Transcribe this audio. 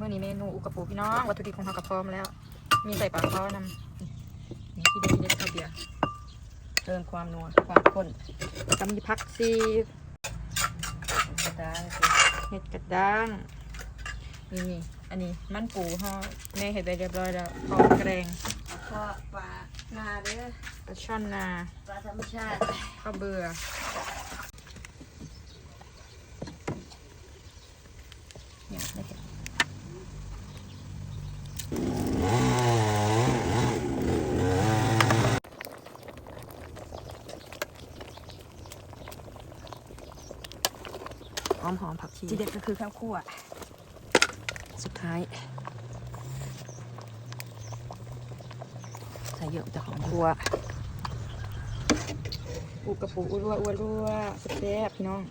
ມື້ນີ້ເມນູອຸກະປູພີ່ນ້ອງ ວັດຖຸດິບຂອງເຮົາກໍພ້ອມແລ້ວ ມີໃສ່ປາຄໍ່ນຳ ນີ້ ນີ້ ທີ່ເດັດ ທີ່ເດັດ ເຂົ້າເບຍ ເພີ່ມຄວາມນົວ ຄວາມຂຸ້ນ ແລ້ວກໍມີຜັກຊີ ເຫັດກະດ້າງ ເຫັດກະດ້າງ ນີ້ ນີ້ ອັນນີ້ມັນປູເຮົາ ແມ່ເຮັດໄວ້ຮຽບຮ້ອຍແລ້ວ ຫອມແກງ ແລ້ວກໍປານາເດີ ປາຊ່ອນນາ ປາທຳມະຊາດ ເຂົ້າເບືອ. ຫອມໆ ຜັກຊີ ທີເດັດກໍຄືເຂົ້າຂົ້ວ ສຸດທ້າຍ ໃສ່ເຍອະແຕ່ຫອມ ຂົ້ວ ອຸກະປູ ອົວລົວ ອົວລົວ ແຊບໆ ພີ່ນ້ອງ.